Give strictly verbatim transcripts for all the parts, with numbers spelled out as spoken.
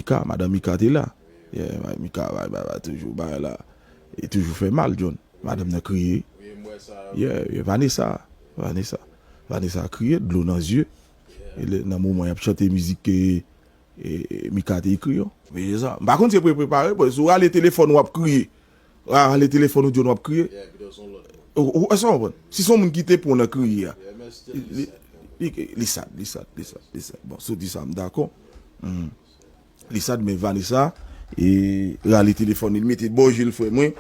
Mika, madanm Mika te la. Yeah, ma- Mika, ba, ba, ba, toujou, ba, la. E toujou fè mal, John. Madanm nan kriye. Yeah, yeah, Vanessa, Vanessa. Vanessa kriye, dlo nan zye. E lè, nan moman y ap chante mizik ke e, e, Mika te ekri yo. Veye sa. M pa konn si e pre- prepare, bon, si w rale telefòn w ap kriye. W rale telefòn ou John w ap kriye. Ou, ou, èske w konprann? Si se yon moun ki te pran nan kriye a. Li, li, li sad, li sad, li sad, li sad. Bon, si w di sa, m dakò. Hmm. Li sad, men Vanessa, e, rale telefòn li, li mete bò je l, frè mwen.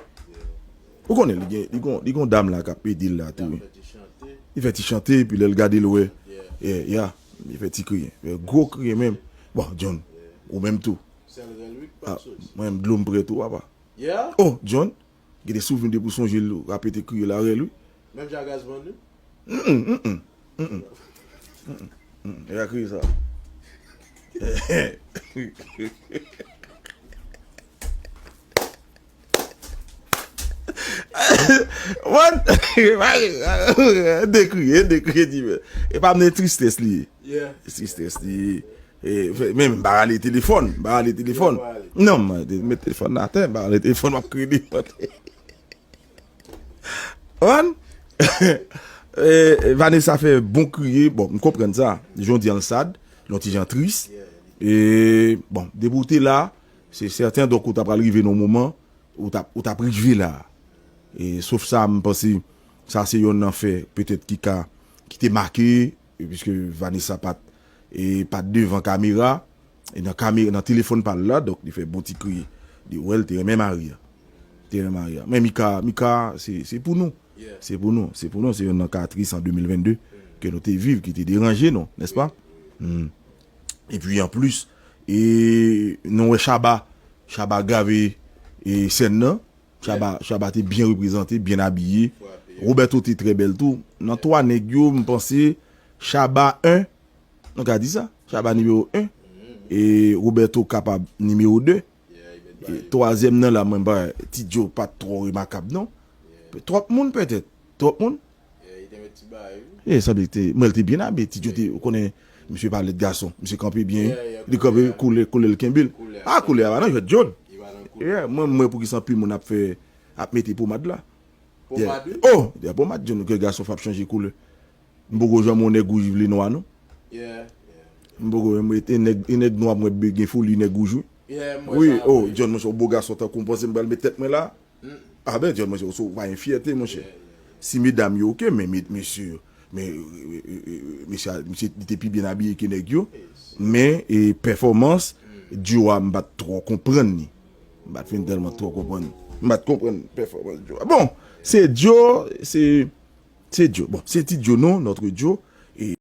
Ou konnen, li gen, li gon, li gon dam la k ap ede l la tou, wi. Li fè ti chante, epi lè l gade l wè. Yeah, yeah. Li fè ti kriye. Fè gwo kriye menm. Bon, John, ou menm tou. Ah, mwen menm, dlo m prè tou, papa. Oh, John, gen de souvni depi w sonje l, w ap rete kriye la rèl, wi. Menm jan Gazman, wi. Mm, mm, mm, mm, mm. Mm, mm. E a kriye sa. Wan, dekriye, dekriye di men. E pa mwen tristès li ye. Tristès li ye. E, fè- men m pa rale telefòn, m pa rale telefòn. Non, m met telefòn atè, m pa rale telefòn, m ap kriye telefòn. Wan? E, Vanessa fè bon kriye. Bon, m konprann sa. Jan w di an l sad, l yon ti jan tris. E, bon, depi w te la, se sèten, donk, ou ta pral rive nan yon moman, ou t ap, ou t ap rive la. E, sof sa, m panse, sa se yonn nan fè, petèt, ki ka, ki te make, e, piske Vanessa pa t, e, pa t devan kamera, e nan kame- nan telefòn pa l la, donk li fè bon ti kriye. Li wè l te renmen mari a. Te renmen mari a. Men Mika, Mika, se, se pou nou. Se pou nou. Se pou nou. Se yonn nan ka tris an de mil vennde ke nou te viv, ki te deranje nou, nèspa? Hmm. Epi anplis, e nou wè Shabba, Shabba grave e sèn nan. Shabba, Shabba te byen reprezante, byen abiye. Roberto te trè bèl tou. Nan twa nèg yo, m panse Shabba en, nou ka di sa, Shabba nimewo en, e Roberto kapab nimewo de. E twazyèm nan la, mwen ba Ti Joe pa t twò remakab non. Twòp moun petèt, twòp moun. E sanble te, mwen l te byen abiye, Ti Joe te, ou konnen, misye pa lèd gason, misye kanpe byen, li kanpe koulè, koulè l kenbe l. Ah, koulè a pa nan jwèt John. Yeah, mwen, mwen pou ki sa anpil moun ap fè, ap mete pomad la. Oh, de pomad John, ke gason fè ap chanje koulè. M poko janm wè yon nèg wouj vle nwa non. M poko menm wè e nèg, e nèg nwa mwen be gen foli nèg wouj wi. Wi, oh, John, monchè, yon bo gason tankou m panse m pral met tèt mwen la. Ah ben, John, monchè, ou se pa yon fyète, monchè. Si medam yo oke, men, men mesye, men, e, e, e, e, mesye, misye, li te pi byen abiye ke nèg yo. Men, e, pèfòmans, Joe a, m pa t twò konprann li. M pa t fin tèlman twò konprann. M pa t konprann pèfòmans Joe a. Bon, se Joe, se, se Joe. Bon, se Ti Joe non, notre Joe. E